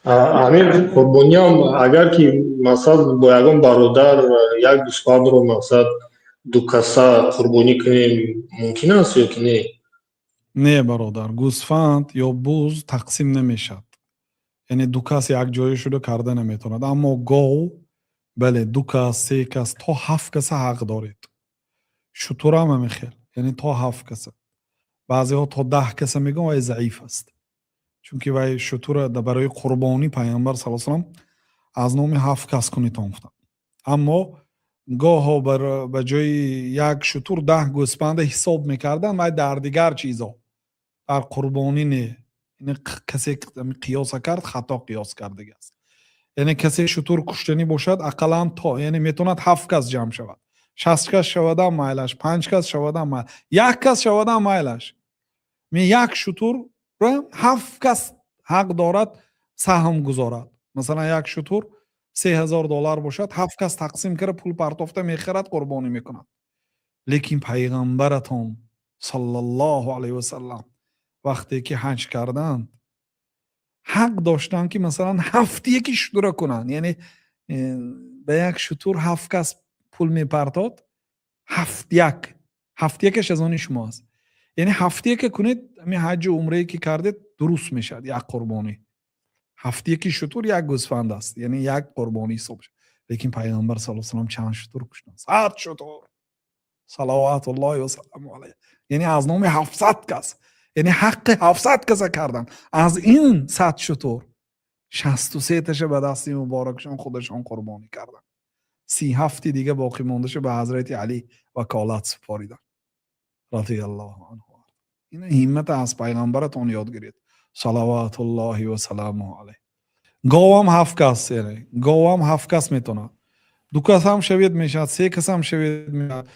Ҳамин қурбониам, агар ки, масалан, бо ягон бародар як гӯсфандро, мақсад, ду каса қурбонӣ кунем, мумкин аст ё ки не? Не, бародар, гӯсфанд ё буз тақсим намешавад, яъне ду кас якҷоя шуда карда наметавонад. Аммо гов, бале, ду кас, се кас, то ҳафт каса ҳақ доред. Шутурам ҳамин хел, яъне то ҳафт каса. Баъзеҳо то 10 каса мегӯянд, вай заиф аст, чунки вай шутура барои қурбонӣ Пайғамбар сал салам аз номи ҳафт кас кунитон гуфтанд. Аммо гоҳо ба ҷои як шутур 10 гӯсфанда ҳисоб мекарданд, вай дар дигар чизо, дар қурбонӣ не. Касе қиёса кард, хато қиёс кардагӣ аст. Яъне касе шутур куштанӣ бошад, ақаллан то, яъне метавонад ҳафт кас ҷамъ шавад, 60 кас шавадам майлаш, панҷ кас шавадам майл, як кас шавадам майлаш. Як шутурро ҳафт кас ҳақ дорад саҳм гузорад. Масалан, як шутур 3000 доллар бошад, ҳафт кас тақсим карда, пул партофта мехарад, қурбонӣ мекунад. Лекин Пайғамбаратон саллаллоҳу алайҳи васаллам вақте ки ҳаҷ карданд, ҳақ доштанд, ки, масалан, ҳафт яки шутура кунанд. Яъне ба як шутур ҳафт кас пул мепартод, ҳафт як, ҳафт якаш аз они шумо аст. Яъне ҳафт яка кунед, ҳамин ҳаҷу умрае ки кардед, дуруст мешавад. Як қурбонӣ, ҳафт яки шутур як гӯсфанд аст, яъне як қурбонӣ ҳисоб мешавад. Лекин Пайғамбар сал салам чанд шутур куштанд? 100 шутур, салаватуллоҳи васаламу алайҳ. Яъне аз номи 700 кас, яъне ҳаққи 700 каса кардан. Аз ин 100 шутур 63 таша ба дасти муборакшон худашон қурбонӣ карданд, 37-ти дига боқӣ мондаша ба Ҳазрати Алӣ ваколат супориданд, радиаллоҳу анҳу. Ина ҳиммата аз Пайғамбаратон ёд гиред, салаватуллоҳи васаламу алайҳ. Говам ҳафт кас, яъне говам ҳафт кас метавонад. Ду кас ҳам шавед, мешавад, се кас ҳам шавед, мешавад.